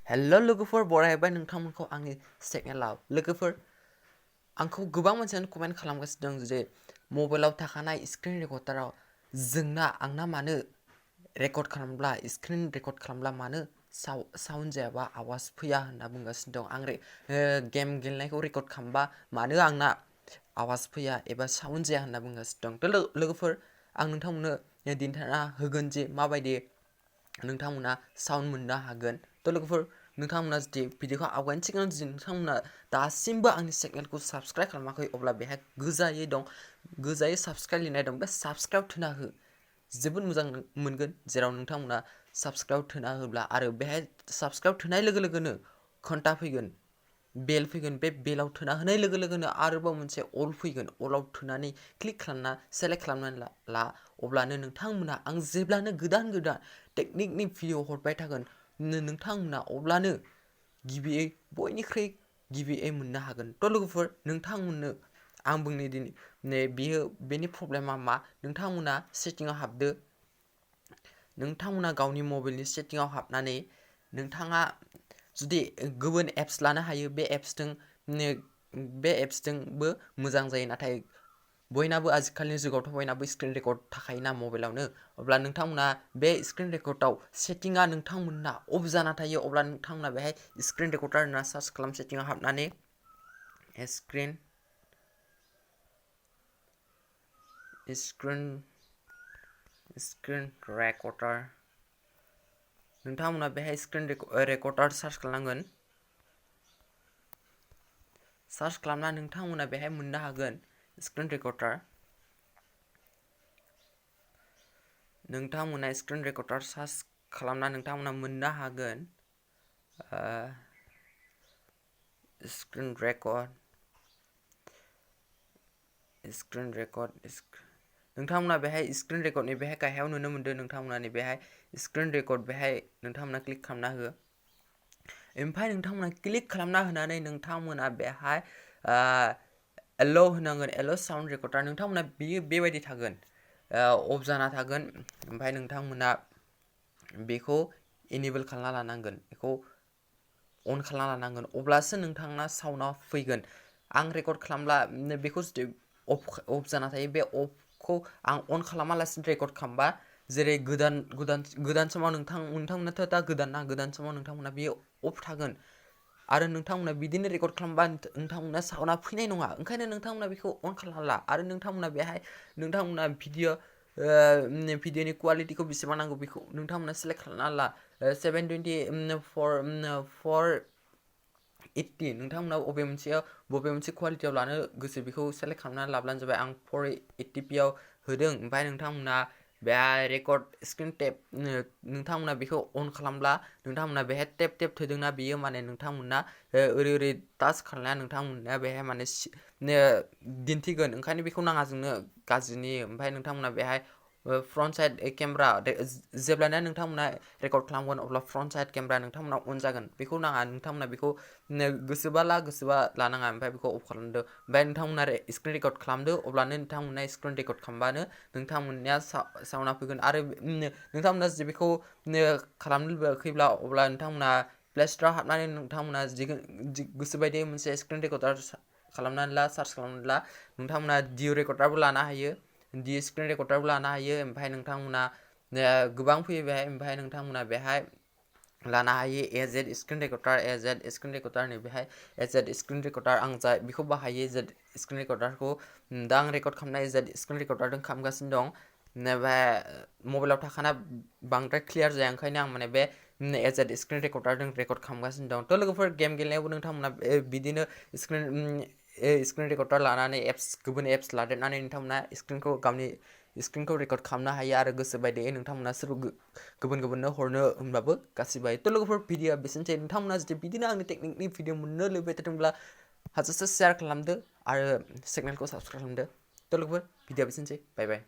हेल' लोगोफोर बरायबाय नोंथांमोनखौ आंनि चेनेलाव लोगोफोर आंखौ गोबां मानसियानो कमेन्ट खालामगासिनो दं जे मबाइलाव थाखानाय स्क्रिन रेकर्डाराव आंना मानो रेकर्ड खालामब्ला स्क्रिन रेकर्ड खालामब्ला मानो साउन्ड जायाबा आवाज फैया होनना बुंगासिनो दं आं गेम गेलेनायखौ रेकर्ड खालामबा मानो आंना आवाज फैया एबा साउन्ड जाया होनना बुंगासिनो दं लोगोफोर आं नोंथांमोननो दिन्थिना होगोन जे माबायदि नोंथांमोना साउन्ड मोननो हागोन लोगोफोर नोंथांमोना जुदि भिडिअखौ आवगायनो सिगां जुदि नोंथांमोना दासिमबो आंनि चेनेलखौ साबस्क्राइब खालामाखै अब्ला बेहाय गोजायै साबस्क्राइब लिरनाय दं बे साबस्क्राइब थुना हो जोबोद मोजां मोनगोन जेराव नोंथांमोना साबस्क्राइब थुना होब्ला आरो बेहाय साबस्क्राइब थुनाय लोगो लोगोनो घन्टा फैगोन बेल फैगोन बे बेलाव थुना होनाय लोगो लोगोनो आरोबाव मोनसे अल फैगोन अलाव थुनानै क्लिक खालामना सेलेक्ट खालामनानै ला अब्लानो नोंथांमोना आं जेब्लानो गोदान टेकनिकनि भिडिअ हरबाय थागोन नोंथांमोना अब्लानो बयनिख्रुइ गिबियै मोननो हागोन लोगोफोर नोंथांमोननो आं बुंनो दिनै बेनि प्रब्लेमा मा नोंथांमोना सेटिंआव हाबदो नोंथांमोना गावनि मबाइलनि सेटिंआव हाबनानै नोंथाङा जुदि गुबुन एप्स लानो हायो बे एप्सजोंबो मोजां जायो नाथाय बयनाबो आजिखालिनि जुगावथ' बयनाबो स्क्रिन रेकर्ड थाखायोना मबाइलावनो अब्ला नोंथांमोना बे स्क्रिन रेकर्डआव सेटिंआ नोंथांमोनना अफ जाना थायो अब्ला नोंथांमोना बेहाय स्क्रिन रेकर्डार होनना सार्च खालाम सेटिंआव हाबनानै स्क्रिन रेकर्डार नोंथांमोना बेहाय स्क्रिन रेकर्डार सार्च खालामनांगोन सार्च खालामना नोंथांमोना बेहाय मोननो हागोन स्क्रिन रेकर्डार नोंथांमोना स्क्रिन रेकर्डार सार्च खालामना नोंथांमोना मोननो हागोन स्क्रिन रेकर्ड नोंथांमोना बेहाय स्क्रिन रेकर्डनि बेहाय गाहायाव नुनो मोनदों नोंथांमोना बेहाय स्क्रिन रेकर्ड बेहाय नोंथांमोना क्लिक खालामना हो ओमफ्राय नोंथांमोना क्लिक खालामना होनानै नोंथांमोना बेहाय एल' होनांगोन एल' साउन्ड रेकर्डार नोंथांमोना बेबायदि थागोन अफ जाना थागोन ओमफ्राय नोंथांमोना बेखौ इनेबल खालामना लानांगोन बेखौ अन खालामना लानांगोन अब्लासो नोंथांना साउन्डआ फैगोन आं रेकर्ड खालामब्ला बेखौ जुदि अफ जाना थायो बे अफखौ आं अन खालामालासिनो रेकर्ड खालामबा जेरै गोदान समाव नोंथांमोनाथ' दा गोदान समाव नोंथांमोना बेयो अफ थागोन आरो नोंथांमोना बिदिनो रेकर्ड खालामबा नोंथांमोना साउन्डआ फैनाय नङा ओंखायनो नोंथांमोना बेखौ अन खालामना ला आरो नोंथांमोना बेहाय नोंथांमोना भिडिअनि क्वालिटिखौ बेसेबां नांगौ बेखौ नोंथांमोना सेलेक्ट खालामना ला 720 480 नोंथांमोना बबे मोनसे क्वालिटियाव लानो गोसो बेखौ सेलेक्ट खालामनानै लाब्लानो जाबाय आं 480pआव होदों ओमफ्राय नोंथांमोना बेहाय रेकर्ड स्क्रिन टेप नोंथांमोना बेखौ अन खालामब्ला नोंथांमोना बेहाय टेप थोदोंना बेयो माने नोंथांमोना ओरै टाच खालामनाया नोंथांमोना बेहाय माने दिन्थिगोन ओंखायनो बेखौ नाङा जोंनो गाज्रिनि ओमफ्राय नोंथांमोना बेहाय फ्रन्ट साइड केमेरा जेब्लाना नोंथांमोना रेकर्ड खालामगोन अब्ला फ्रन्ट साइड केमेरा नोंथांमोना अन जागोन बेखौ नाङा नोंथांमोना बेखौ गोसोबा लानाङा ओमफ्राय बेखौ अफ खालामदो ओमफ्राय नोंथांमोना स्क्रिन रेकर्ड खालामदो अब्लानो नोंथांमोना स्क्रिन रेकर्ड खालामबानो नोंथांमोननिया साउन्डआ फैगोन आरो नोंथांमोना जुदि बेखौ खालामनो लुबैयाखैब्ला अब्ला नोंथांमोना प्ले स्ट'राव हाबनानै नोंथांमोना गोसोबायदि मोनसे स्क्रिन रेकर्डार खालामनानै सार्च खालामनानै ला नोंथांमोना डिअ रेकर्डारबो लानो हायो स्क्रिन रेकर्डारबो लानो हायो ओमफ्राय नोंथांमोना गोबां फैयो बेहाय ओमफ्राय नोंथांमोना बेहाय लानो हायो एजेड स्क्रिन रेकर्डारनि बेहाय एजेड स्क्रिन रेकर्डार आं बेखौ बाहायो एजेड स्क्रिन रेकर्डारखौ दा आं रेकर्ड खालामनाय एजेड स्क्रिन रेकर्डारजों खालामगासिनो दं मबाइलाव थाखाना बांद्राय क्लियार जाया ओंखायनो आं माने बे एजेड स्क्रिन रेकर्डारजों रेकर्ड खालामगासिनो दं लोगोफोर गेम गेलेनायावबो नोंथांमोना बिदिनो स्क्रिन रेकर्डार लानानै गुबुन एप्स लादेरनानै नोंथांमोना गावनि स्क्रिनखौ रेकर्ड खालामनो हायो आरो गोसो बायदियै नोंथांमोना सोरबा गुबुननो हरनो होनबाबो गासिबो हायो लोगोफोर भिडिअआ बेसेनोसै नोंथांमोना जुदि बिदिनो आंनि टेकनिकनि भिडिअ मोननो लुबैबाय थादोंब्ला हाजासे शेयार खालामदो आरो चेनेलखौ साबस्क्राइब खालामदो लोगोफोर भिडिअआ बेसेनोसै बाय बाय